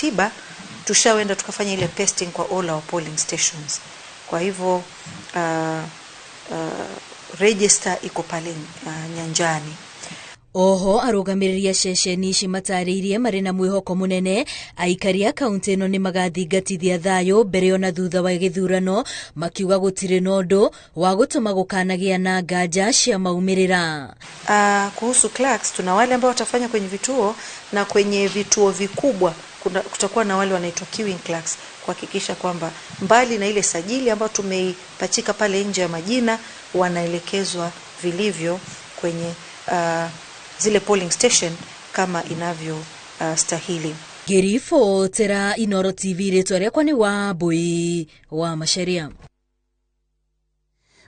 kikatiba tushaenda tukafanya ile pasting kwa all our polling stations. Kwa hivyo register iko pale nyanjani. Oho arũgamĩrĩri a ceceni ici matarĩirie marĩ na mwĩhoko mũnene aikari a kaunti ĩno nĩ magathingatithia thayũ mbere ona thutha wa gĩthurano, makiuga gũtirĩ na ũndũ wa gũtũma gũkanagĩa na nganja cia maumĩrĩra. Kuhusu clerks, tuna wale ambao watafanya kwenye vituo, na kwenye vituo vikubwa kutakuwa na wale wanaitwa queuing clerks kuhakikisha kwamba mbali na ile sajili ambayo tumeipachika pale nje ya majina, wanaelekezwa vilivyo kwenye zile polling station kama inavyo stahili. Ngĩribotera Inooro TV, rĩtwa rĩakwa nĩ Wambui wa Macharia.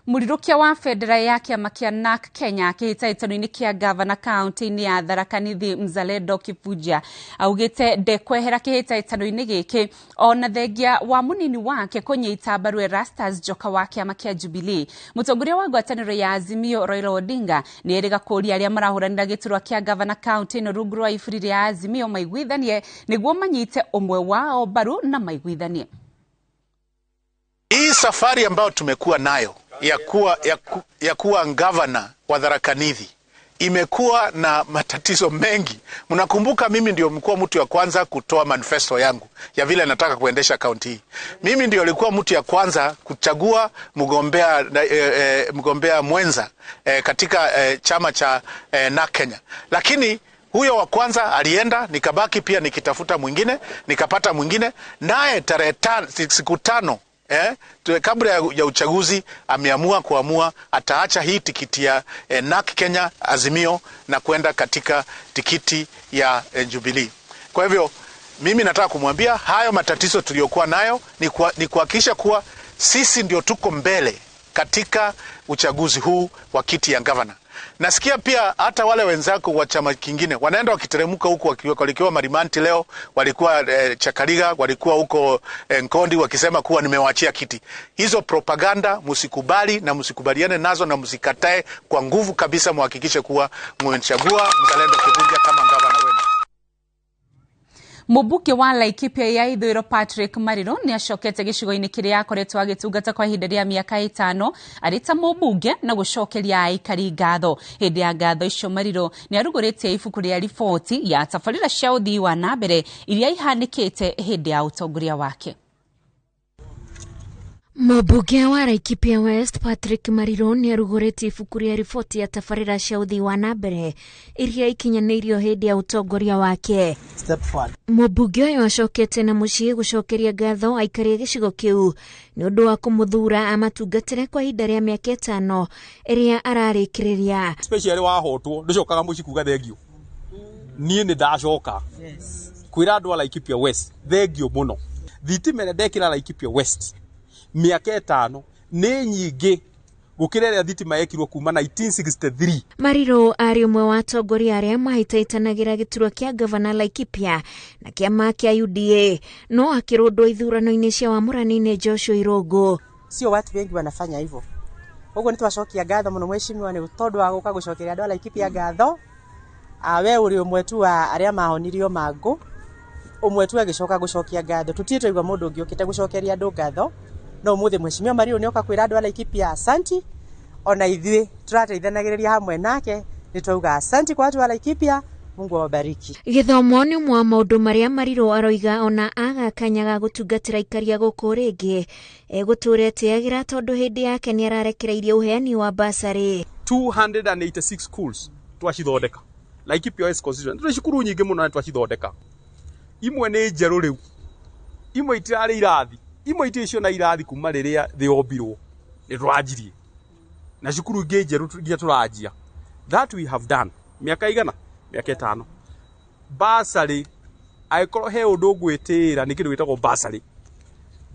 Mũrirũkia wa bendera ya kĩama kĩa NARC Kenya kĩhĩtahĩtano-inĩ kĩa gavana kaunti-inĩ ya Tharaka Nithi Mzalendo Kifuja augĩte ndekwehera kĩhĩtahĩtano-inĩ gĩkĩ ona thengia wa mũnini wake kũnyita mbaru Erastus Njoka wa kĩama kĩa Jubilee. Mũtongoria wa ngwatanĩro ya Azimio Raila Odinga nĩ erĩga kũũria arĩa marahũranĩra gĩturwa kĩa gavana kaunti ĩno rungu rwa iburi rĩa Azimio maiguithanie nĩguo manyite ũmwe wao mbaru na maiguithanie. Hii safari ambayo tumekuwa nayo ya kuwa gavana wa Tharaka Nithi imekuwa na matatizo mengi. Mnakumbuka mimi ndio mkuwa mtu ya kwanza kutoa manifesto yangu ya vile nataka kuendesha kaunti hii. Mimi ndio alikuwa mtu ya kwanza kuchagua mgombea mwenza katika chama cha NARC Kenya, lakini huyo wa kwanza alienda, nikabaki pia nikitafuta mwingine, nikapata mwingine, naye tarehe siku 5 kabla ya uchaguzi ameamua kuamua ataacha hii tikiti ya NARC Kenya Azimio na kwenda katika tikiti ya Jubilee. Kwa hivyo mimi nataka kumwambia hayo matatizo tuliyokuwa nayo ni kuhakikisha kuwa sisi ndio tuko mbele katika uchaguzi huu wa kiti ya gavana. Nasikia pia hata wale wenzako wa chama kingine wanaenda wakiteremka huku, walikuwa Marimanti leo, walikuwa Chakariga, walikuwa huko Nkondi wakisema kuwa nimewachia kiti. Hizo propaganda msikubali na msikubaliane nazo na msikatae kwa nguvu kabisa, muhakikishe kuwa mmechagua Mzalendo Kivunja kama gavana wenu. Mũmbunge wa Laikipia ya ithũĩro Patrick Mariru nĩ acokete gĩcigo-inĩ kĩrĩa akoretwo agĩtungata kwa ihinda rĩa mĩaka 5 arĩ ta mũmbunge na gũcokeria aikari ngatho. Hĩndĩ ya ngatho icio, Mariru nĩ arugũrĩtie ibuku rĩa riboti ya tabarĩra cia ũthii wa na mbere iria ihanĩkĩte hĩndĩ ya ũtongoria wake. Mũmbunge wa Laikipia West Patrick Mariru nĩ arugũrĩtie ibuku rĩa riboti ya tabarĩra cia ũthii wa na mbere iria ikinyanĩirio hĩndĩ ya ũtongoria wake. Step forward. Mũmbunge ũyũ acokete na mũciĩ gũcokeria ngatho aikari a gĩcigo kĩu nĩ ũndũ wa kũmũthuura amatungatĩre kwa ihinda rĩa mĩaka 5 ĩrĩa ararĩkĩrĩria. Especially wahotwo ndũcokaga mũciĩ kuga thengio. Niĩ nĩ ndacoka kwĩra andũ a Laikipia West thengio mũno. Thitima ĩrĩa ndekĩra Laikipia West mĩaka 5 nĩ nyingĩ gũkĩra ĩrĩa thitima yekirwo kuma 1963. Mariru arĩ ũmwe wa atongoria arĩa mahĩtahĩtanagĩra gĩturwa kĩa gavana Laikipia na kĩama kĩa UDA, no akĩrũndwo ithurano-inĩ cia wamũrani-inĩ Joshua Irũngũ. Sio watu wengi wanafanya hivyo. Ũguo nĩ twacokia ngatho mũno mheshimiwa nĩ tondũ wa gũka gũcokeria andũ a Laikipia ngatho. We ũrĩ ũmwe tu wa arĩa mahonirio mangũ, ũmwe tu agĩcoka gũcokia ngatho. Tũtirĩ twaigua mũndũ ũngĩ ũkĩte gũcokeria andũ ngatho, no ũmũthĩ mheshimiwa Mariru nĩ oka kwĩra andũ a Laikipia asanti. Ona ithuĩ tũrateithanagĩrĩria hamwe nake nĩ twauga asanti kwa watu wa Laikipia. Mungu awabariki. Gĩthomo nĩ ũmwe wa maũndũ marĩa Mariru aroiga ona aga kanya ga gũtungatĩra aikari a gũkũ rĩngĩ egũtũra etĩagĩra, tondũ hĩndĩ yake nĩ ararekereirie ũheani wa basarĩ. 286 schools twacithondeka Laikipia West constituency. Tũrĩ cukuru nyingĩ mũno na twacithondeka. Imwe nĩ njerũ rĩu, imwe itirarĩ irathi, imwe itirĩ ciona irathi kuma rĩrĩa thĩ yombirwo. Nĩ tũranjirie na cukuru ingĩ njerũ nginya tũranjia. That we have done mĩaka igana, mĩaka 5. Basarĩ, angĩkorwo he ũndũ ngwĩtĩĩra, nĩ kĩndũ gĩtagwo basarĩ.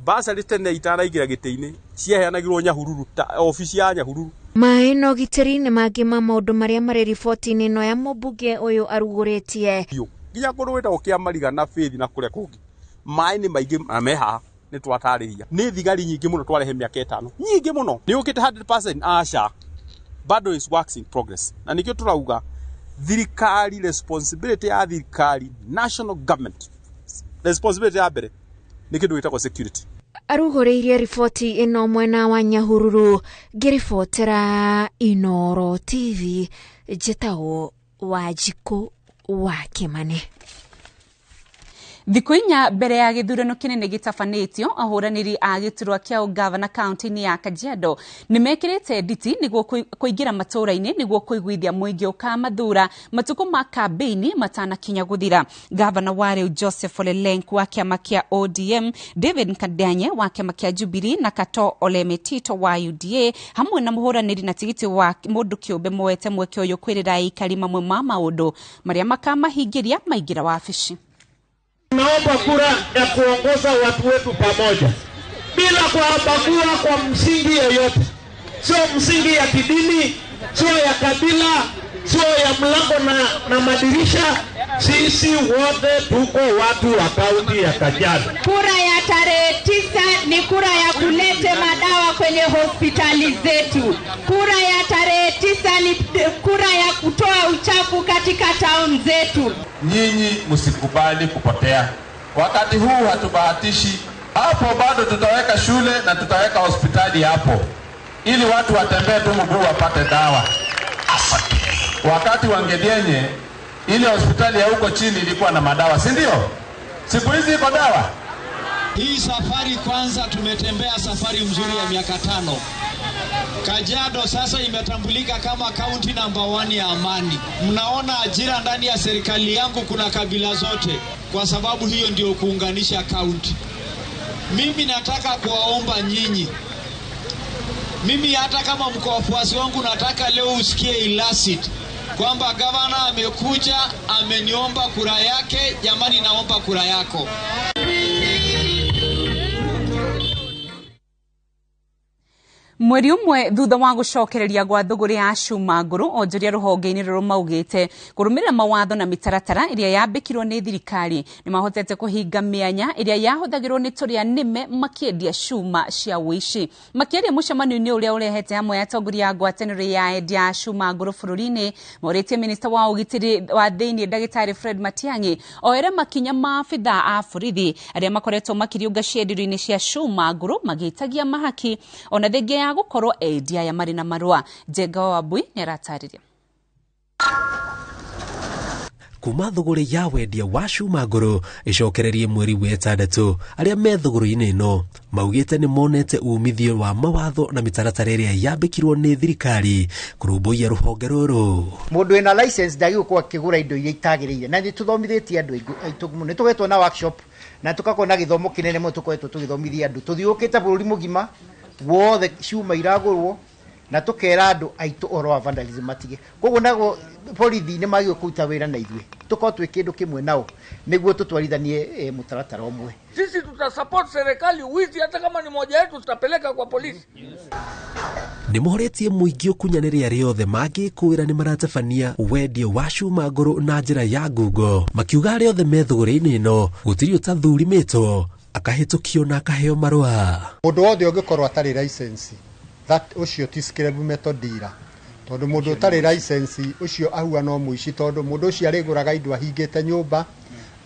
Basarĩ tene itanaingĩra gĩtĩ-inĩ ciaheanagĩrwo Nyahururu, ta obici ya Nyahururu. Maĩ na ũgitĩri nĩ mangĩ ma maũndũ marĩa marĩ riboti-inĩ ĩno ya mũmbunge ũyũ arugũrĩtie. Biũ nginya kũndũ gwĩtagwo Kĩamariga na Faith na kũrĩa kũngĩ maĩ nĩ maingĩ na me haha nĩ twatarĩria. Nĩ thigari nyingĩ mũno twarehe mĩaka 5, nyingĩ mũno. Nĩ ũkĩte 100%? Aca, bado is works in progress, na nĩkĩo tũrauga thirikari, responsibility ya thirikari, national government, Responsibility ya mbere nĩ kĩndũ gĩtagwo security. Arugũrĩirie riboti ĩno mwena wa Nyahururu ngĩribotera Inoro TV, njĩtagwo Wanjikũ wa Kĩmani. Thikũ 4 mbere ya gĩthurano kĩnene gĩtabanĩtio, ahũranĩri a gĩturwa kĩa ũgavana kaunti-inĩ ya Kajiado nĩmekĩrĩte nditi nĩguo kũingĩra matũũra-inĩ nĩguo kũiguithia mũingĩ ũkamathura matukũ ma kambĩini matanakinya gũthira. Gavana wa rĩu Joseph Ole Lenku wa kĩama kĩa ODM, David Nkadanye wa kĩama kĩa Jubilee na Kato Ole Metito wa UDA hamwe na mũhũranĩri na tigiti wa mũndũ kĩũmbe moete mweke ũyũ kwĩrĩra aikari mamwe ma maũndũ marĩa makamahingĩria maingĩra wabici. Tunaomba kura ya kuongoza watu wetu pamoja bila kuwabagua kwa msingi yoyote, sio msingi ya kidini, sio ya kabila, sio ya mlango na madirisha. Sisi wote tuko watu wa kaunti ya Kajiado. Kura ya tarehe 9 ni kura ya kulete madawa kwenye hospitali zetu. Kura ya tarehe 9 ni kura ya kutoa uchafu katika town zetu. Nyinyi msikubali kupotea. Wakati huu hatubahatishi. Hapo bado tutaweka shule na tutaweka hospitali hapo, ili watu watembee tu mguu wapate dawa. Wakati wa Ngedienye, ile hospitali ya huko chini ilikuwa na madawa, si ndio? Siku hizi iko dawa. Hii safari kwanza tumetembea safari mzuri ya miaka 5. Kajiado sasa imetambulika kama county number 1 ya amani. Mnaona ajira ndani ya serikali yangu kuna kabila zote, kwa sababu hiyo ndio kuunganisha county. Mimi nataka kuwaomba nyinyi. Mimi hata kama mko wafuasi wangu nataka leo usikie Ilasit kwamba gavana amekuja ameniomba kura yake. Jamani, naomba kura yako. Mweri ũmwe thutha wa gũcokereria gwa thũgũrĩ ya cuma ngũrũ, onjoria rũhonge-inĩ rũrũ maugĩte kũrũmĩrĩra mawatho na mĩtaratara ĩrĩa yambĩkirwo nĩ thirikari nĩmahotete kũhinga mĩanya ĩrĩa yahũthagĩrwo nĩ tũrĩa nĩme makĩendia cuma cia ũici. Makĩaria mũcemanio-inĩ ũrĩa ũrehete hamwe atongoria a ngwatanĩro ya endia a cuma ngũrũ bũrũri-inĩ, morĩtie minista wa ũgitĩri wa thĩinĩ ndagĩtarĩ Fred Matiang'i oere makinya ma abithaa a borithi arĩa makoretwo makĩriũnga cienderio-inĩ cia cuma ngũrũ magĩtagia mahaki ona thengia ya gũkorwo endia aya marĩ na marũa. Njenga wa Wambui nĩaratarĩria. Kuma thũgũrĩ ya wendia wa cuma ngũrũ ĩcokererie mweri wa 6, arĩa me thũgũrĩ-inĩ ĩno maugĩte nĩ monete umithio wa mawatho na mĩtaratara ĩrĩa yambĩkirwo nĩ thirikari kũrũmbũiya rũhonge rũrũ. Mũndũ wĩna license ndagĩrĩirwo gũkorwo akĩgũra indo iria itagĩrĩire, na nĩ tũthomithĩtie andũ aitũ mũno. Nĩ tũkoretwo na workshop na tũgakorwo na gĩthomo kĩnene mũno tũkoretwo tũgĩthomithia andũ, tũthiũrũrũkĩte bũrũri mũgima wothe cuma iragũrwo na tukera andũ aitũ ũhoro wa vandalism matige. Koguo naguo borithi nĩ magĩrĩirwo kũruta wĩra na ithuĩ, tũkorwo twĩ kĩndũ kĩmwe nao nĩguo tũtwarithanie mũtaratara ũmwe. Sisi tutasupport serikali wizi, hata kama ni moja yetu tutapeleka kwa polisi. Nĩ moretie mũingĩ ũkunyanĩre arĩa othe mangĩkũĩra nĩ maratabania wendia wa cuma ngũrũ na njĩra ya ngungo, makiuga arĩa othe me thũgũrĩ-inĩ ĩno gũtirĩ ũtathurimĩtwo akahĩtũkio na akaheo marũa. Mũndũ wothe ũngĩkorwo atarĩ license, that ũcio ti scrap metal dealer, tondũ mũndũ ũtarĩ license ũcio ahuana mũici, tondũ mũndũ ũcio arĩgũraga indo ahingĩte nyũmba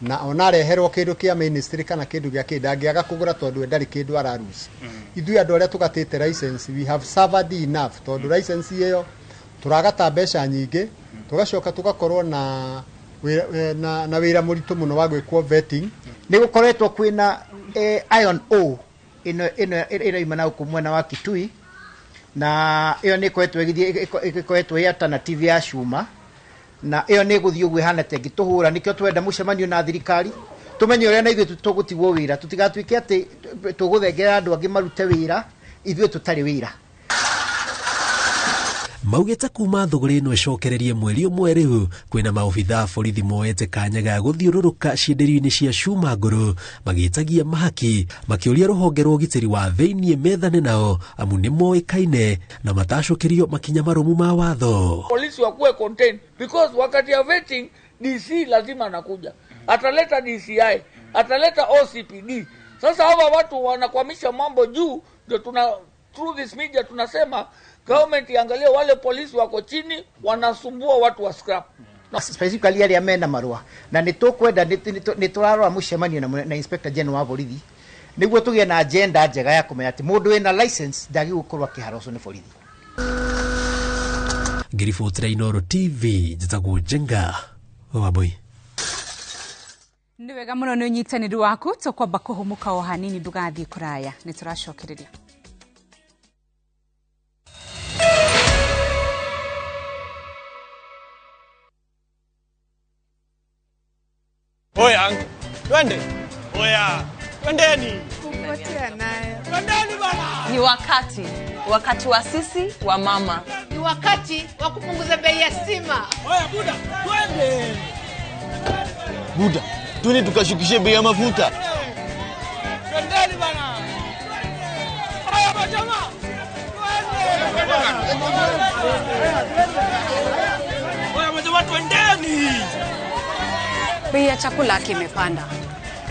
na ona areherwo kĩndũ kĩa ministry kana kĩndũ gĩa kĩ ndangĩaga kũgũra tondũ ndarĩ kĩndũ araruca. Ithuĩ andũ arĩa tũgatĩte license, we have suffered enough, tondũ license ĩyo tũragata mbeca nyingĩ, tũgacoka tũgakorwo na wĩra mũritũ mũno wa gwĩkwo vetting. Nĩ gũkoretwo kwĩna iron ore ĩno ĩroima na gũkũ mwena wa Kitui, na ĩyo nĩ ĩkoretwo ĩgĩthiĩ ĩkoretwo ĩ alternative ya cuma, na ĩyo nĩ ĩgũthiĩ ũguo ĩhana ta ĩngĩtũhũra. Nĩkĩo twenda mũcemanio na thirikari tũmenye ũrĩa na ithuĩ tũgũtigwo wĩra, tũtigatuĩke atĩ tũgũthengera andũ angĩ marute wĩra ithuĩ tũtarĩ wĩra. Maugĩte kuma thũgũrĩ ĩno ĩcokererie mweri ũmwe rĩu kwĩna maobithaa borithi moete kanya ga gũthiũrũrũka cienderio-inĩ cia cuma ngũrũ magĩtagia mahaki, makĩũria rũhonge rwa ũgitĩri wa thĩinĩ methane nao amu nĩ moĩkaine na matacũkĩrio makinya marũmu ma watho. Polisi wakuwe contain because wakati ya vetting DC lazima anakuja, ataleta DCI, ataleta OCPD. Sasa hawa watu wanakwamisha mambo juu, ndio tuna through this media tunasema government iangalie wale polisi wako chini wanasumbua watu wa scrap. Specifically arĩa mena marũa, na nĩ tũkwenda, nĩ tũrarora mũcemanio na Inspector General wa borithi nĩguo tũgĩe na agenda njega ya kũmenya atĩ mũndũ wĩna license ndagĩrĩirwo gũkorwo akĩharocwo nĩ borithi. Ngĩribotera Inooro TV, njĩtagwo Njenga Wambui. Nĩ wega mũno nĩ ũnyitanĩri waku. Tũkwamba kũhũmũka o hanini, ndũgathiĩ kũraya, nĩ tũracokereria. Oya, twende. Oya, twendeni. Twendeni bana. Ni wakati wa sisi wa mama. Ni wakati wa kupunguza bei ya stima. Oya buda, twende. Buda, twende tukashukishe bei ya mafuta. Twendeni bana. Oya majamaa. Twende. Oya majamaa, twendeni. Bei ya chakula kimepanda,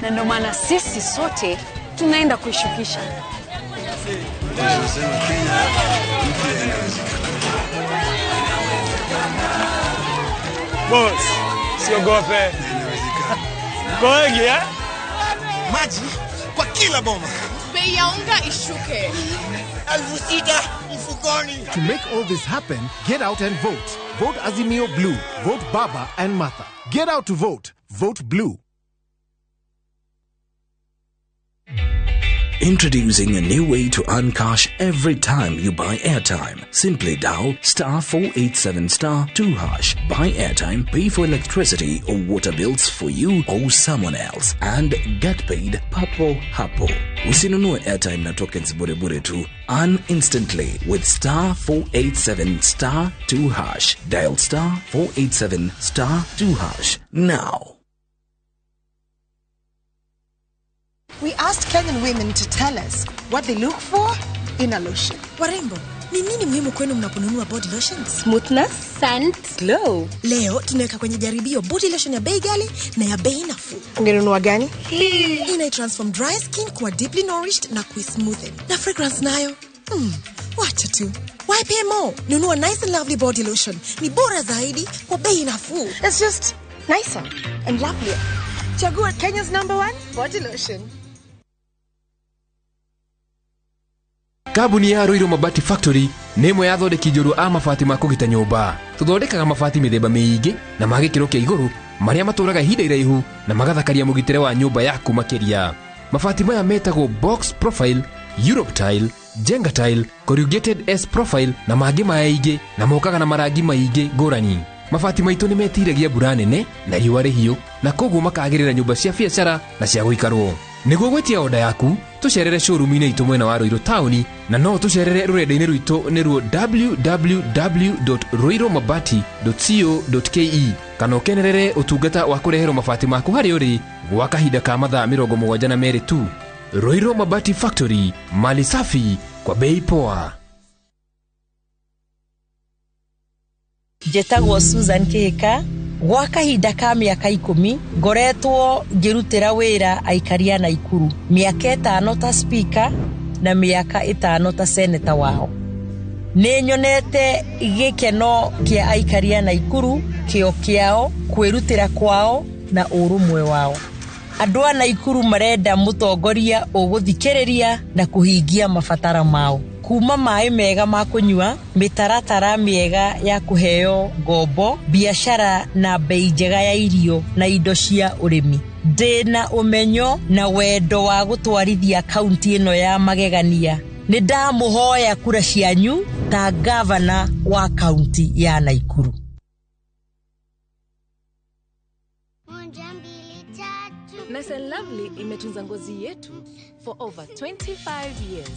na ndio maana sisi sote tunaenda kuishukisha. Boss, siogope. Koegi, eh? Maji kwa kila boma. Bei ya unga ishuke. 6,000 mfukoni. To make all this happen, get out and vote. Vote Azimio Blue. Vote Baba and Martha. Get out to vote. Vote Blue. Introducing a new way to earn cash every time you buy airtime. Simply dial *487*2#. Buy airtime, pay for electricity or water bills for you or someone else, and get paid papo hapo. Usinunue airtime na tokens bure bure tu. Earn instantly with *487*2#. Dial *487*2# now. We asked Kenyan women to tell us what they look for in a lotion. Warembo, ni nini muhimu kwenu mnaponunua body lotions? Smoothness, scent, glow. Leo tunaweka kwenye jaribio body lotion ya bei ghali na ya bei nafuu. Ungenunua gani? Hii ina transform dry skin kuwa deeply nourished na kuismoothen. Na fragrance nayo? Wacha tu. Why pay more? Nunua Nice and Lovely body lotion. Ni bora zaidi kwa bei nafuu. It's just nicer and lovelier. Chagua Kenya's #1 body lotion. Kambuni ya Ruiru Mabati Factory nĩ ĩmwe ya athondeki njorua a mabati ma kũgita nyũmba. Tũthondekaga mabati mĩthemba mĩingĩ na ma gĩkĩro kĩa igũrũ marĩa matũraga ihinda iraihu na magathakaria mũgitĩre wa nyũmba yaku makĩria. Mabati maya metagwo box profile, Europe tile, Jenga tile, corrugated S profile na mangĩ maingĩ, na mokaga na marangi maingĩ ngũrani. Mabati maitũ nĩ metiragia mbura nene na riũa rĩhiũ, na koguo makagĩrĩra nyũmba cia biacara na cia gũikarwo. Nĩguo gwĩtia oda yaku, tũcerere showroom-inĩ itũ mwena wa Ruiru taũni, na no tũcerere rũrenda-inĩ rwitũ nĩruo www.ruirumabati.co.ke, kana ũkenerere ũtungata wa kũreherwo mabati maku harĩa ũrĩ gwa kahinda ka mathaa 72 tu. Ruiru Mabati Factory, mali safi kwa bei poa. Njĩtagwo Susan Kĩhĩka. Gwa kahinda ka mĩaka 10 ngoretwo ngĩrutĩra wĩra aikari a Naikuru, mĩaka 5 ta speaker na mĩaka 5 ta senator wao. Nĩ nyonete gĩkeno kĩa aikari a Naikuru, kĩo kĩao, kwĩrutĩra kwao na ũrũmwe wao. Andũ a Naikuru marenda mũtongoria ũgũthikĩrĩria na kũhingia mabatara mao. Kuma maĩ mega ma kũnyua, mĩtaratara mĩega ya kũheo ngombo, biacara na bei njega ya irio na indo cia ũrĩmi. Ndĩna ũmenyo na wendo wa gũtwarithia kaunti ĩno ya magegania. Nĩ ndamũhoya kura cianyu ta gavana wa kaunti ya Naikuru. Nice and Lovely imetunza ngozi yetu for over 25 years.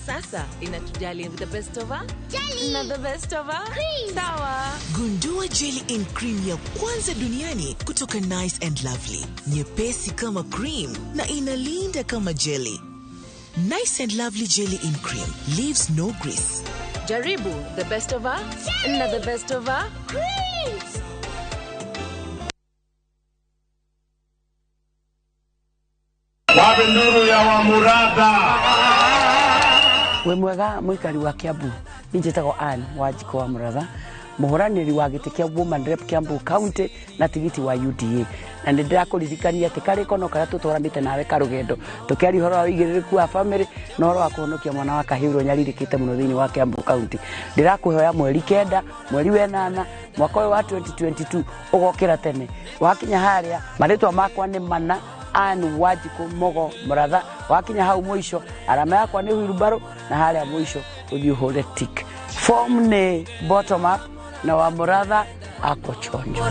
Sasa inatujali with the best of her jelly na the best of her cream. Sawa. Gundua jelly in cream ya kwanza duniani kutoka Nice and Lovely. Nyepesi kama cream na inalinda kama jelly. Nice and Lovely jelly in cream leaves no grease. Jaribu the best of her jelly na the best of her cream. Wapi nduru ya Wamuratha? We mwega mwikari wa Kiambu, ni njĩtagwo Ann Wanjikũ wa Mũratha, Mũhũranĩri wa gĩtĩ kĩa Woman Rep Kiambu County na tigiti wa UDA. Na nĩ ndĩrakũririkania atĩ karĩko no karĩa tũtwaranĩte nawe karũgendo tũkĩaria ũhoro wa ũigĩrĩrĩku wa family na ũhoro wa kũhonokia mwana wa kahĩĩ ũrĩa ũnyarirĩkĩte mũno thĩinĩ wa Kiambu County. Ndĩrakũhoya mweri 9 mweri wa 8 mwaka ũyũ wa 2022 ũgokĩra tene wakinya harĩa marĩtwa makwa nĩ mana Ann Wanjikũ Mugo Muratha. Wakinya hau mũico arama yakwa nĩ wheelbarrow na harĩa mũico ũthiĩ ũhũre tick. Form nĩ bottom up na wa Muratha ako chonjo.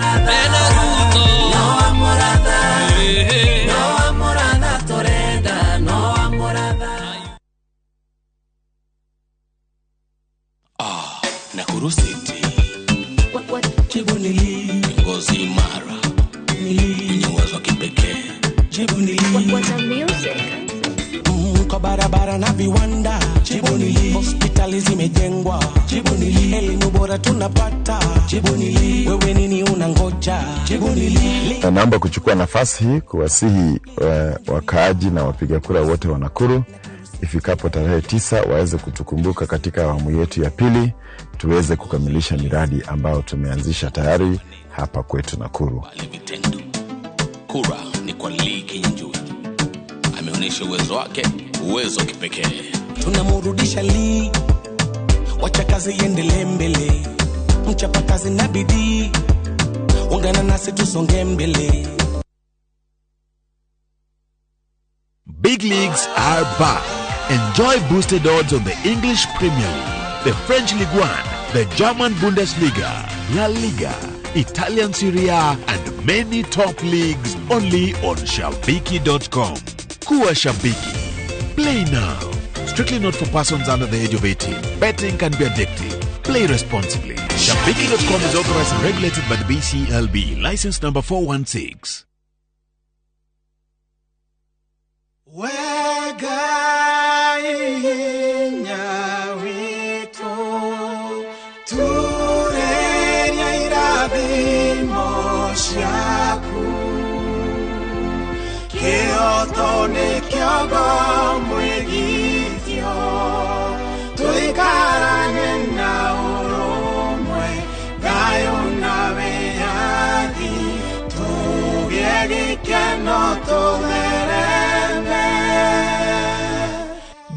Nakuru City kiongozi imara mwenye uwezo wa kipekee. Kwa barabara na viwanda, hospitali zimejengwa, elimu bora tunapata. Wewe nini unangoja? Naomba kuchukua nafasi hii kuwasihi wakaaji na wapiga kura wote wa Nakuru ifikapo tarehe 9 waweze kutukumbuka katika awamu yetu ya pili, tuweze kukamilisha miradi ambayo tumeanzisha tayari hapa kwetu Nakuru. Kura ni kwa Lee Kinyanjui. Ameonyesha uwezo wake, uwezo kipekee. Tunamrudisha Lee, wacha kazi iendelee mbele, mchapa kazi na bidii, ungana nasi tusonge mbele. Big leagues are back. Enjoy boosted odds on the English Premier League, the French Ligue 1, the German Bundesliga, La Liga, Italian Serie A, and many top leagues only on Shabiki.com. Kuwa Shabiki. Play now. Strictly not for persons under the age of 18. Betting can be addictive. Play responsibly. Shabiki.com is authorized and regulated by the BCLB. License number 416.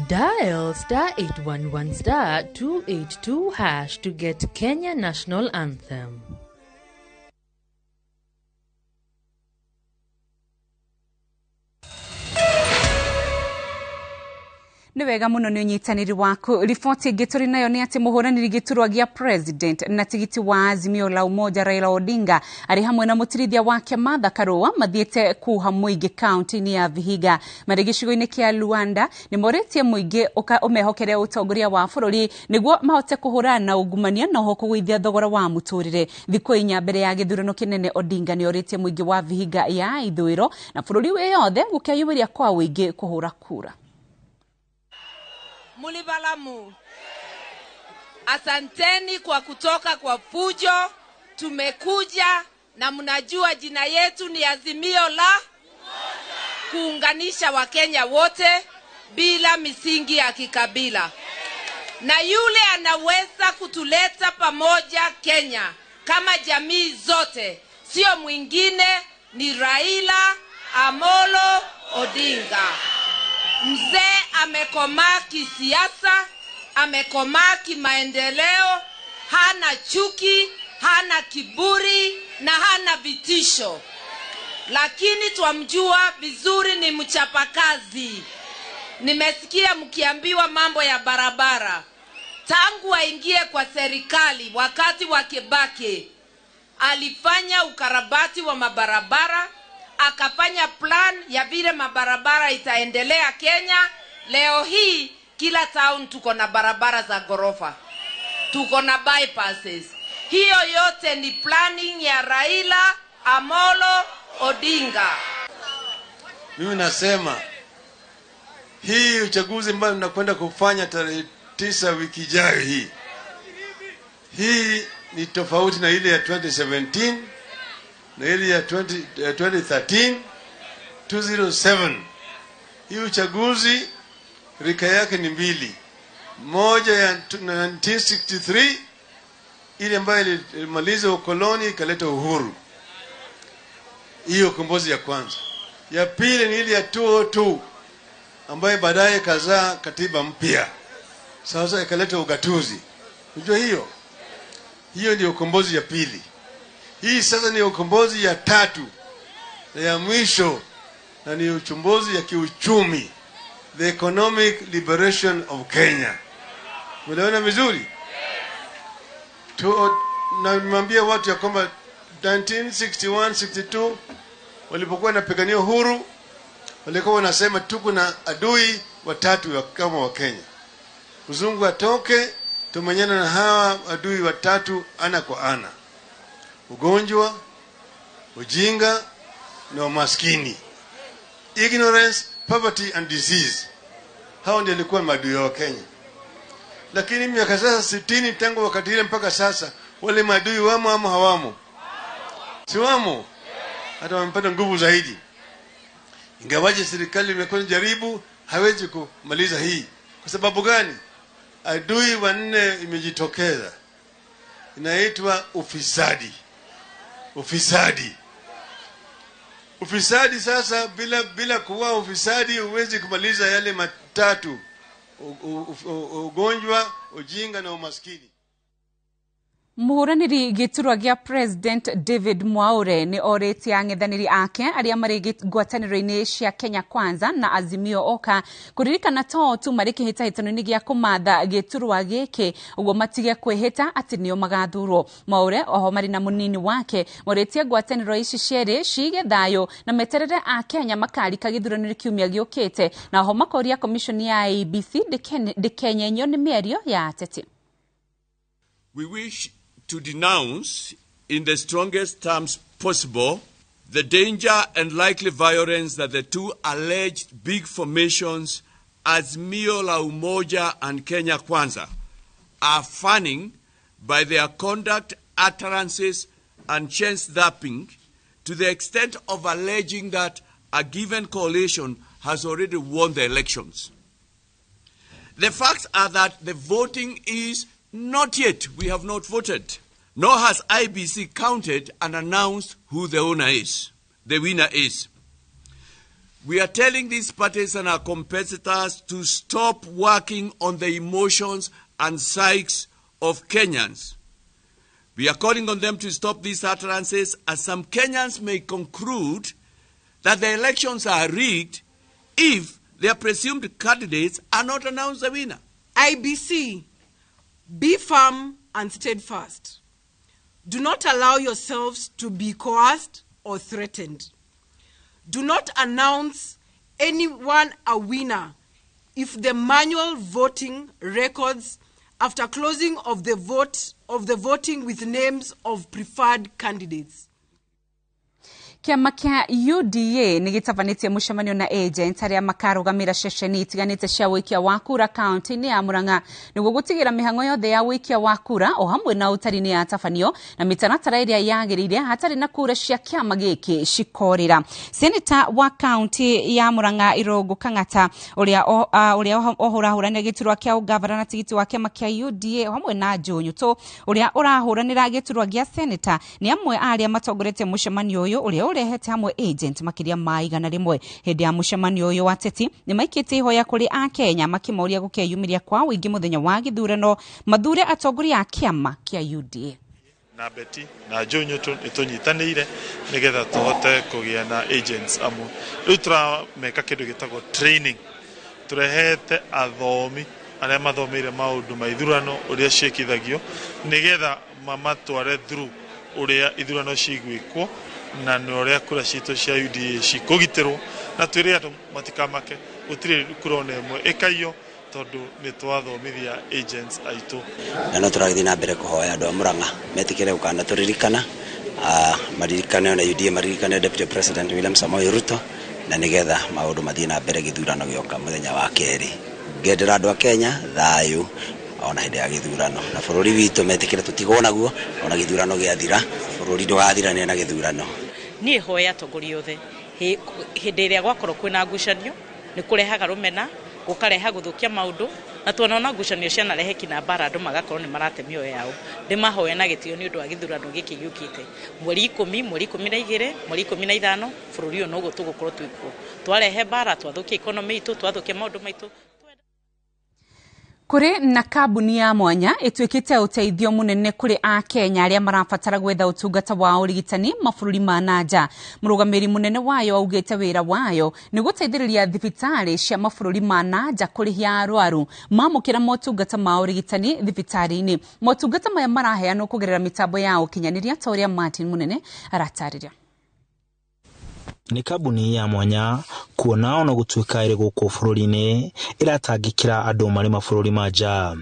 Dial star 811 star 282 hash to get Kenya National Anthem. Nĩ wega mũno nĩ ũnyitanĩri waku. Riboti ĩngĩ tũrĩ nayo nĩ atĩ mũhũranĩri gĩturwa gĩa president na tigiti wa Azimio la Umoja Raila Odinga arĩ hamwe na mũtirithia wake Martha Karua mathiĩte kuha mũingĩ kaunti-inĩ ya Vihiga. Marĩ gĩcigo-inĩ kĩa Luanda nĩ morĩtie mũingĩ ũmehokere ũtongoria wa bũrũri nĩguo mahote kũhũrana na ungumania na oho kũgũithia thogora wa mũtũrĩre. Thikũ 4 mbere ya gĩthurano kĩnene Odinga nĩ orĩtie mũingĩ wa Vihiga ya ithũĩro na bũrũri wĩ yothe gũkeyumĩria kwa ũingĩ kũhũra kura. Mulibalamu, asanteni kwa kutoka kwa fujo. Tumekuja na mnajua jina yetu ni Azimio la kuunganisha Wakenya wote bila misingi ya kikabila. Na yule anaweza kutuleta pamoja Kenya kama jamii zote, sio mwingine, ni Raila Amolo Odinga. Mzee amekomaa kisiasa, amekomaa kimaendeleo, hana chuki, hana kiburi na hana vitisho. Lakini twamjua vizuri ni mchapakazi. Nimesikia mkiambiwa mambo ya barabara. Tangu aingie kwa serikali wakati wa Kibaki, alifanya ukarabati wa mabarabara, akafanya plan ya vile mabarabara itaendelea Kenya. Leo hii kila town tuko na barabara za gorofa, tuko na bypasses. Hiyo yote ni planning ya Raila Amolo Odinga. Mimi nasema hii uchaguzi ambao mnakwenda kufanya tarehe 9 wiki ijayo hii ni tofauti na ile ya 2017 na ile ya 2013 207. Hii uchaguzi rika yake ni mbili. Moja ya 1963 ile ambayo ilimaliza ukoloni ikaleta uhuru. Hiyo ukombozi ya kwanza. Ya pili ni ile ya 2002 ambayo baadaye kazaa katiba mpya, sasa ikaleta ugatuzi. Unajua hiyo? Hiyo ndio ukombozi ya pili. Hii sasa ni ukombozi ya tatu na ya mwisho, na ni uchumbuzi ya kiuchumi, the economic liberation of Kenya. Umeelewana vizuri? Na nimwambia watu ya kwamba 1961 62 walipokuwa wanapigania uhuru walikuwa wanasema tuko na adui watatu kama wa Kenya. Mzungu atoke, tumenyana na hawa adui watatu ana kwa ana: ugonjwa, ujinga na umaskini. Ignorance, poverty and disease. Hao ndio walikuwa maadui wa Kenya. Lakini miaka sasa 60 tangu wakati ile mpaka sasa, wale maadui wamo ama hawamo? Si wamo? Hata wamepata nguvu zaidi. Ingawaje serikali imekuwa jaribu, hawezi kumaliza hii. Kwa sababu gani? Adui wanne imejitokeza. Inaitwa ufisadi. Ufisadi. Ufisadi sasa, bila kuwa ufisadi huwezi kumaliza yale matatu: ugonjwa, ujinga na umaskini. Muhuraniri giturwa gia President David Mwaure ni oretie ang'ethanĩri ake arĩa marĩ ngwatanĩro-inĩ cia Kenya Kwanza na Azimio Oka kũririkana to tu marĩ kĩhĩtahĩtano-inĩ gĩa kũmatha gĩturwa gĩkĩ ũguo matige kwĩhĩta atĩ nĩo magathurwo. Mwaure oho marĩ na mũnini wake morĩtie ngwatanĩro ici cierĩ cige thayũ na meterere a Kenya makarika gĩthurano kiumia gĩũkĩte, na oho makoria commission ya IEBC ndĩkenyenyio nĩ mĩario ya ateti. We wish to denounce in the strongest terms possible the danger and likely violence that the two alleged big formations, Azimio la Umoja and Kenya Kwanza, are fanning by their conduct, utterances, and chance-zapping to the extent of alleging that a given coalition has already won the elections. The facts are that the voting is not yet. We have not voted. Nor has IBC counted and announced who the owner is, the winner is. We are telling these parties and our competitors to stop working on the emotions and psyches of Kenyans. We are calling on them to stop these utterances, as some Kenyans may conclude that the elections are rigged if their presumed candidates are not announced the winner. IBC, be firm and steadfast. Do not allow yourselves to be coerced or threatened. Do not announce anyone a winner if the manual voting records after closing of the vote of the voting with names of preferred candidates. Kĩama kĩa UDA nĩ gĩtabanĩtie mũcemanio na agent arĩa makarũgamĩra ceceni itiganĩte cia ũikia wa kura kaunti-inĩ ya Murang'a nĩguo gũtigĩra mĩhang'o yothe ya ũikia wa kura o hamwe na ũtari nĩ yatabanio na mĩtaratara ĩrĩa yagĩrĩire hatarĩ na kura cia kĩama gĩkĩ cikorĩra. Seneta wa kaunti ya Murang'a Irũngũ Kang'ata ũrĩa ũhũrahũranĩra gĩturwa kĩa ũgavana na tigiti wa kĩama kĩa UDA o hamwe na Joe Nyutu ũrĩa ũrahũranĩra gĩturwa gĩa seneta nĩ amwe a arĩa matongoretie mũcemanio ũyũ ũrĩa ũrehete hamwe agent makĩria ma 100. Hĩndĩ ya mũcemanio ũyũ ateti nĩ maikĩtie ihoya kũrĩ akenya makĩmoria gũkeyumĩria kwa ũingĩ mũthenya wa gĩthurano mathure atongoria a kĩama kĩa UDA. Na Betty na Joe Nyutu nĩtũnyitanĩire nĩgetha tũhote kũgĩa na agents amwe. Rĩu tũrameka kĩndũ gĩtagwo training, tũrehete athomi arĩa mathomeire maũndũ ma ithurano ũrĩa ciĩkithagio nĩgetha mamatware through ũrĩa ithurano cigwĩkwo na nĩ ũrĩa kura citũ cia UDA cikũgitĩrwo, na twĩre andũ matikamake, gũtirĩ kura ona ĩmwe ĩkaiyo tondũ nĩ twathomithia agents aitũ. Na no tũrathiĩ na mbere kũhoya andũ a Murang'a metĩkĩre gũkana tũririkana, maririkane ona UDA, maririkane Deputy President William Samoei Ruto, na nĩgetha maũndũ mathiĩ na mbere gĩthurano gĩoka mũthenya wa kerĩ. Ngendera andũ a Kenya thayũ ona hĩndĩ ya gĩthurano, na bũrũri witũ metĩkĩre tũtigwo naguo ona gĩthurano gĩathira, bũrũri ndũgathirania na gĩthurano. Niĩ hoya atongoria othe hĩndĩ ĩrĩa gwakorwo kwĩna ngucanio nĩ kũrehaga rũmena, gũkareha gũthũkia maũndũ, Na tuonaona ngucanio cianarehe kinya mbara andũ magakorwo nĩ marate mĩoyo yao. Ndĩmahoe na gĩtĩo nĩ ũndũ wa gĩthurano gĩkĩ gĩũkĩte mweri 10, mweri 12, mweri 15, bũrũri ũyũ noguo tũgũkorwo twĩkuo. Twarehe mbara, twathũkia economy itũ, twathũkia maũndũ maitũ. Kũrĩ na kambuni ya mwanya ĩtuĩkĩte ũteithio mũnene kũrĩ Akenya arĩa marabatara gwetha ũtungata wa ũrigitani mabũrũri ma na nja. Mũrũgamĩrĩri mũnene wayo augĩte wĩra wayo nĩ gũteithĩrĩria thibitarĩ cia mabũrũri ma na nja kũrĩhia arwaru mamũkĩra motungata ma ũrigitani thibitarĩ-inĩ. Motungata maya maraheanwo kũgerera mĩtambo ya ũkinyanĩria ta ũrĩa Martin Munene aratarĩria. Nĩ kambuni ya mwanya kuona ona gũtuĩka ĩrĩ gũkũ bũrũri-inĩ ĩratangĩkĩra andũ marĩ mabũrũri ma nja.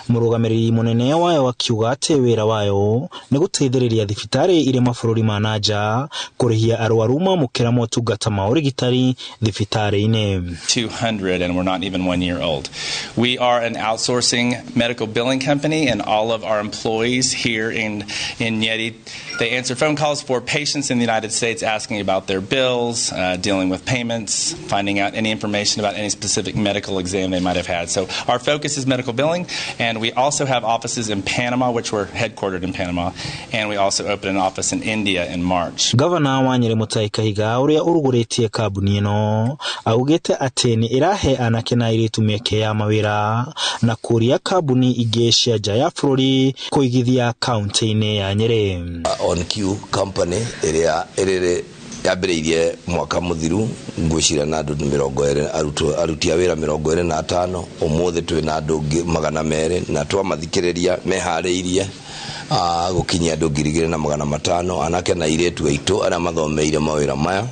Mũrũgamĩrĩri mũnene wayo akiuga atĩ wĩra wayo nĩ gũteithĩrĩria thibitarĩ irĩ mabũrũri ma na nja kũrĩhia arwaru mamũkĩra motungata ma ũrigitani thibitarĩ-inĩ. 200 and we're not even 1 year old. We are an outsourcing medical billing company, and all of our employees here in Nyeri, they answer phone calls for patients in the United States asking about their bills, dealing with payments, finding out any information about any specific medical exam they might have had. So our focus is medical billing, and we also have offices in Panama, which we're headquartered in Panama, and we also opened an office in India in March. Gavana wa Nyeri Mutahi Kahiga ũrĩa ũrugũrĩtie kambuni ĩno augĩte atĩ nĩ ĩrahe anake na airĩtu mĩeke ya mawĩra na kũria kambuni ingĩ cia nja ya bũrũri kũigithia kaunti-inĩ ya Nyeri. On Q company ĩrĩa ĩrĩ yambĩrĩirie mwaka mũthiru ngwĩciria na andũ 20 aruti a wĩra 25, ũmũthĩ twĩ na andũ 200 na twamathikĩrĩria meharĩirie gũkinyia andũ 2500 anake na airĩtu aitũ arĩa mathomeire mawĩra maya,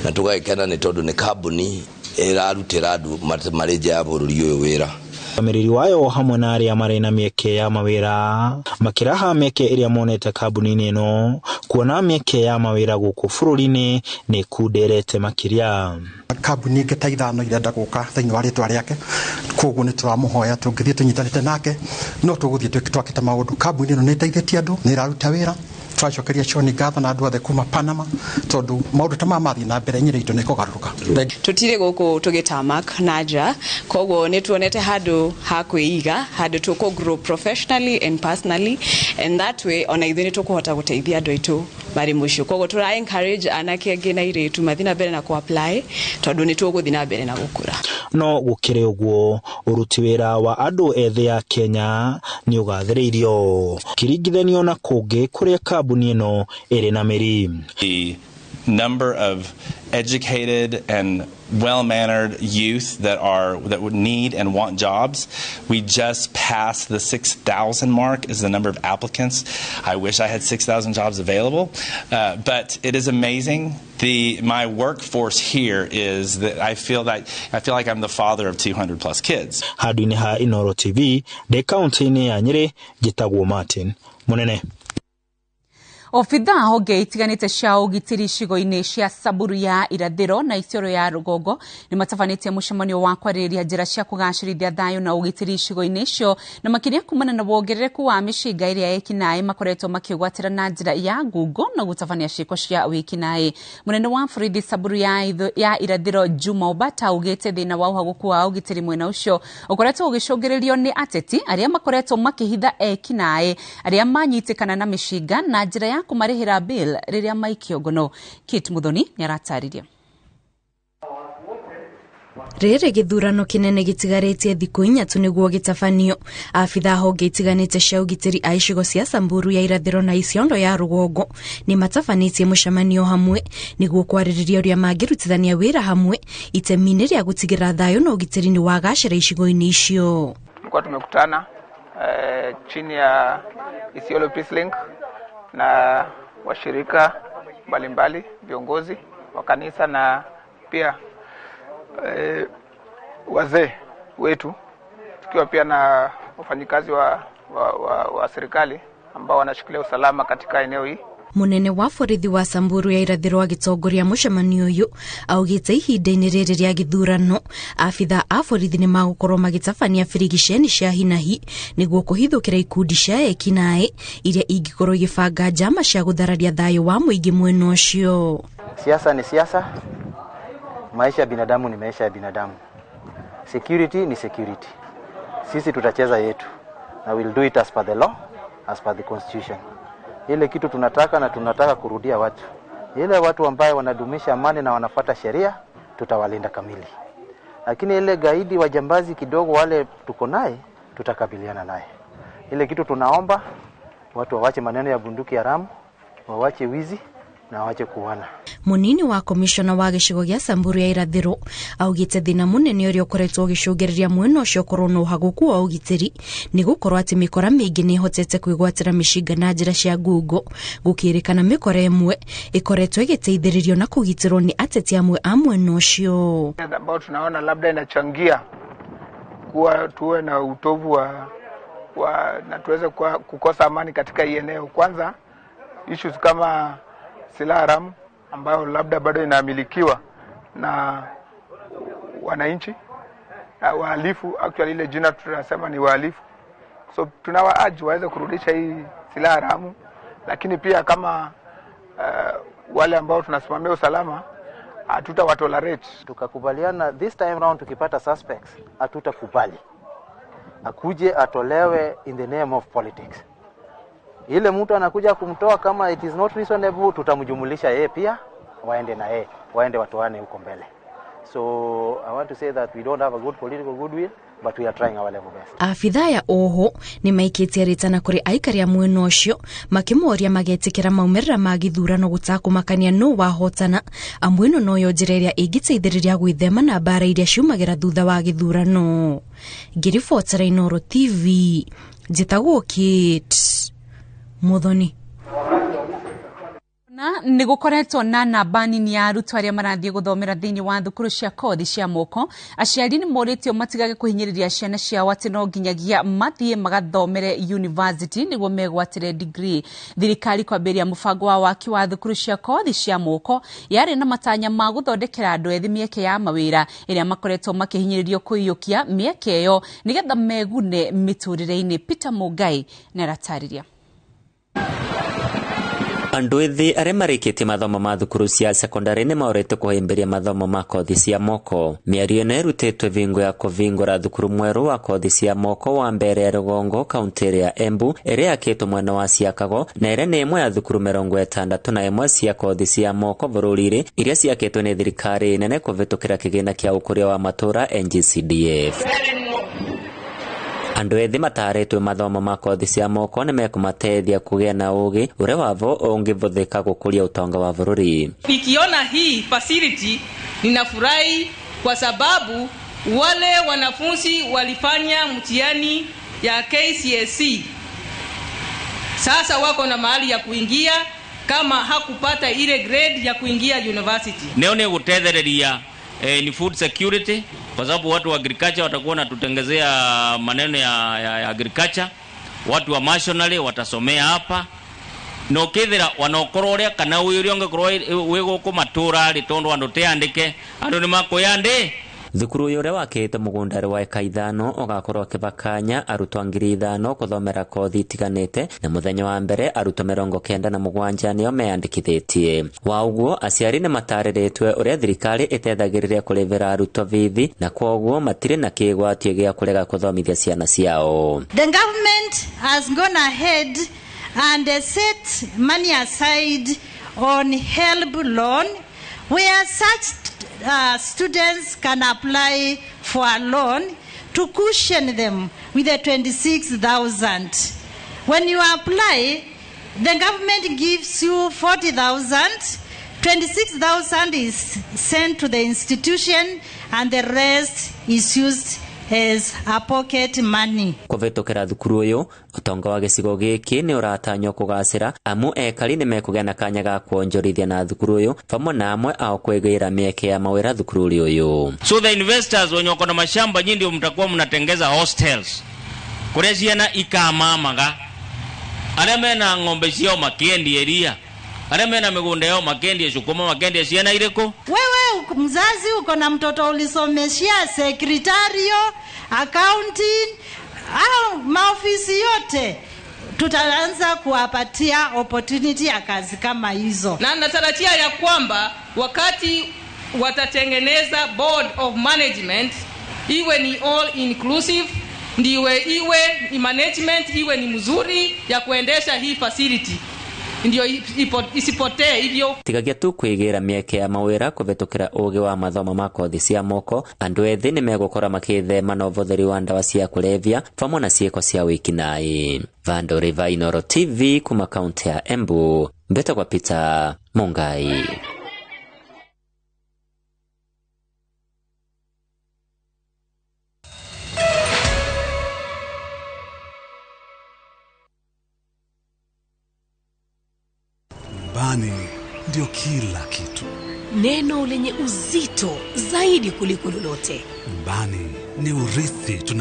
na tũgagĩkena nĩ tondũ nĩ kambuni ĩrarutĩra andũ marĩ nja ya bũrũri ũyũ wĩra. Mũrũgamĩrĩri wayo hamwe na arĩa marĩ na mĩeke ya mawĩra makĩraha mĩeke ĩrĩa monete kambuni-inĩ ĩno kuona mĩeke ya mawĩra gũkũ bũrũri-inĩ nĩ ĩkunderete makĩria. Kambuni ingĩ ta 5 irenda gũka thĩinĩ wa rĩtwa rĩake, koguo nĩ tũramũhoya tũngĩthiĩ tũnyitanĩte nake no tũgũthiĩ twakĩte maũndũ. Kambuni ĩno nĩ ĩteithĩtie andũ, nĩ ĩraruta wĩra. Tũracokeria Shoni ngatho na andũ othe kuma Panama tondũ maũndũ ta maya mathiĩ na mbere Nyeri itũ nĩ ĩkũgarũrũka. Tũtirĩ gũkũ tũgĩtamak na nja, koguo nĩ tuonete handũ ha kwĩiga, handũ tũkũ grow professionally and personally, and that way ona ithuĩ nĩ tũkũhota gũteithia andũ aitũ marĩ mũciĩ. Koguo tũra encourage anake angĩ na airĩtu mathiĩ na mbere na kũ apply tondũ nĩ tũgũthiĩ na mbere na gũkũra. No gũkĩrĩ ũguo ũruti wĩra wa andũ ethĩ a Kenya nĩ ũgathĩrĩirio kĩringithanio na kũngĩ kũrĩa kambuni ĩno ĩrĩ na mĩri. The number of educated and well-mannered youth that would need and want jobs. We just passed the 6,000 mark is the number of applicants. I wish I had 6,000 jobs available, but it is amazing. My workforce here is that I feel like I'm the father of 200 plus kids. Handũ-inĩ ha Inooro TV, ndĩ kaunti-inĩ ya Nyeri, njĩtagwo Martin Munene. Obithaa honge itiganĩte cia ũgitĩri icigo-inĩ cia Samburu ya irathĩro na Isiolo ya rũgongo nĩ matabanĩtie mũcemanio wa kwarĩrĩria njĩra cia kũgacĩrithia thayũ na ũgitĩri icigo-inĩ icio, na makĩria kumana na wongerereku wa mĩcinga ĩrĩa ekinaĩ makoretwo makĩgwatĩra na njĩra ya ngungo na gũtabania ciĩko cia wĩkinaĩ. Mũnene wa borithi Samburu ya irathĩro Juma Obata augĩte thĩna wa ũhagũku wa ũgitĩri mwena ũcio ũkoretwo ũgĩcũngĩrĩrio nĩ ateti arĩa makoretwo makĩhitha ekinaĩ arĩa manyitĩkana na mĩcinga na njĩra ya kumarĩhĩra bill rĩrĩa maikio ngono. Kate Muthoni nĩaratarĩria. Rĩrĩ gĩthurano kĩnene gĩtigarĩtie thikũ 4 tu nĩguo gĩtabanio. Abithaa honge itiganĩte cia ũgitĩri a icigo cia Samburu ya irathĩro na Isiolo ya rũgongo nĩ matabanĩtie mũcemanio hamwe nĩguo kwarĩrĩria ũrĩa mangĩrutithania wĩra hamwe itemi-inĩ rĩa gũtigĩrĩra thayũ na ũgitĩri nĩ wagacĩra icigo-inĩ icio. Tulikuwa tumekutana chini ya Isiolo Peace Link na washirika mbalimbali, viongozi wa kanisa na pia wazee wetu, tukiwa pia na wafanyikazi wa serikali ambao wanashikilia usalama katika eneo hii. Munene wa borithi wa Samburu ya irathĩro agĩtongoria mũcemanio ũyũ augĩte ihinda-inĩ rĩrĩ rĩa gĩthurano abithaa a borithi nĩ magũkorwo magĩtabania birigiceni cia hinahi nĩguo kũhithũkĩra ikundi cia ekinaĩ iria ingĩkorwo igĩbanga njama cia gũthararia thayũ wa mũingĩ mwena ũcio. Siasa ni siasa, maisha ya binadamu ni maisha ya binadamu, security ni security. Sisi tutacheza yetu na we'll do it as per the law, as per the constitution. Ile kitu tunataka na tunataka kurudia watu, ile watu ambaye wanadumisha amani na wanafata sheria tutawalinda kamili, lakini ile gaidi wajambazi kidogo wale tuko naye tutakabiliana naye. Ile kitu tunaomba watu wawache maneno ya bunduki haramu, wawache wizi na wawache kuwana. Munini wa komishona wa gĩcigo gĩa Samburu ya irathĩro augĩte thĩna mũnene ũrĩa ũkoretwo ũgĩcũngĩrĩria mwena ũcio ũkorwo na ũhagũku wa ũgitĩri nĩ gũkorwo atĩ mĩkora mĩingĩ nĩ ĩhotete kwĩgwatĩra mĩcinga na njĩra cia ngungo, gũkĩrĩkana mĩkora ĩmwe ĩkoretwo ĩgĩteithĩrĩrio na kũgitĩrwo nĩ ateti amwe a mwena ũcio. Ambao tunaona labda inachangia kuwa tuwe na utovu wa na tuweze kukosa amani katika hii eneo. Kwanza issues kama silaha haramu ambayo labda bado inamilikiwa na wananchi wahalifu, actually ile jina tunasema ni wahalifu, so tunawaaji waweze kurudisha hii silaha haramu, lakini pia kama wale ambao tunasimamia usalama hatutawatolerate. Tukakubaliana this time round tukipata suspects hatutakubali akuje atolewe in the name of politics. Ile mtu anakuja kumtoa kama it is not reasonable, tutamjumulisha yeye pia, waende na yeye, waende watoane huko mbele. So I want to say that we don't have a good political goodwill, but we are trying our level best. Afitha ya oho ni maikĩtie rĩtana kũrĩ aikari a mwena ũcio makĩmoria magetĩkĩra maumĩrĩra ma gĩthurano gũtakũmakania nũ wahotana, amu ĩno noyo njĩra ĩrĩa ĩngĩteithĩrĩria gwĩthema na mbara iria ciumagĩra thutha wa gĩthurano. Ngĩribotera Inooro TV, njĩtagwo Kate Muthoni. Na nĩ gũkoretwo na namba nini ya arutwo arĩa marathiĩ gũthomera thĩinĩ wa thukuru cia kothi cia moko. Aciari nĩ morĩtio matigage kũhinyĩrĩria ciana ciao atĩ no nginyagia mathiĩ magathomere university nĩguo megwatĩre degree. Thirikari kwambĩrĩria mũbango wa waki wa thukuru cia kothi cia moko yarĩ na matanya ma gũthondekera andũ ethĩ mĩeke ya mawĩra ĩrĩa makoretwo makĩhinyĩrĩrio kũiyũkia mĩeke ĩyo nĩgetha megune mĩtũrĩre-inĩ. Peter Mũngai nĩaratarĩria. Andũ ethĩ arĩa marĩkĩtie mathomo ma thukuru cia sekondari nĩ morĩtwo kũhĩmbĩria mathomo ma kothi cia moko. Mĩario ĩno ĩrutĩtwe vingo ya kũvingũra thukuru mwerũ wa kothi cia moko wa mbere ya rũgongo kaunti ya Embu ĩrĩa yakĩtwo mwena wa Ciakago na ĩrĩa nĩ ĩmwe ya thukuru 61 cia kothi cia moko bũrũri-inĩ iria ciakĩtwo nĩ thirikari nene kũvĩtũkĩra kĩgĩna kĩa ũkũria wa matũũra NGCDF. Andũ ethĩ matarĩtwe mathomo ma kothi cia moko nĩ mekũmateithia kũgĩa na ũgĩ ũrĩa wavo ũngĩvũthĩka gũkũria ũtonga wa bũrũri. Nikiona hii facility ninafurahi kwa sababu wale wanafunzi walifanya mtihani ya KCSE sasa wako na mahali ya kuingia kama hakupata ile grade ya kuingia university. Neo ni gutethereria ni food security kwa sababu watu wa agriculture watakuwa wanatutengezea maneno ya agriculture, watu wa nationally watasomea hapa no kethira wanokorwo uria kana wirio ngikorwo wi guku matura ri tondu andu te andike andu ni makwiyandi. Thukuru ũyũ ũrĩa wakĩte mũgũnda wa eka 5 ũgakorwo ũkĩbakanya arutwo 5,000 kũthomera kothi itiganĩte na mũthenya wa mbere arutwo 97 nĩo meyandĩkithĩtie. Wa ũguo aciari nĩ matarĩrĩtwe ũrĩa thirikari ĩtethagĩrĩria kũrĩhĩra arutwo bithi na kwoguo matirĩ na kĩgwatio gĩa kũrega kũthomithia ciana ciao. The government has gone ahead and set money aside on HELB loan where such students can apply for a loan to cushion them with the 26,000. When you apply, the government gives you 40,000. 26,000 is sent to the institution and the rest is used as a pocket money. Kũvĩtũkĩra thukuru ũyũ ũtonga wa gĩcigo gĩkĩ nĩ ũratanywo kũgacĩra amu ekari nĩ mekũgĩa na kanya ga kuonjorithia na thukuru ũyũ pamwe na amwe ao kwĩgĩra mĩeke ya mawĩra thukuru ũyũ. So the investors wenye wako na mashamba nyinyi ndio mtakuwa mnatengeza hostels kuria ciana ikamamaga, aria mena ng'ombe ciao makiendie aria mena migunda yao makendie cukuma makendie ciana iriku. Wewe mzazi uko na mtoto ulisomeshia sekretario, accounting au maofisi yote, tutaanza kuwapatia opportunity ya kazi kama hizo. Na natarajia ya kwamba wakati watatengeneza board of management iwe ni all inclusive, Ndiwe iwe ni management iwe ni mzuri ya kuendesha hii facility ndio isipotee hivyo. Tigagia tu kwĩgĩra mĩeke ya mawĩra kũvĩtũkĩra ũgĩ wa mathomo ma kothi cia moko, andũ ethĩ nĩmegũkorwo makĩthema na ũvũthĩri wa ndawa cia kũrebia vamwe na ciĩko cia wĩkinaĩ. Vando River, Inooro TV kuma kaunti ya Embu, mbetagwa Peter Mungai. Nyumbani ndio kila kitu. Neno lenye uzito zaidi kuliko lolote. Nyumbani ni urithi tuna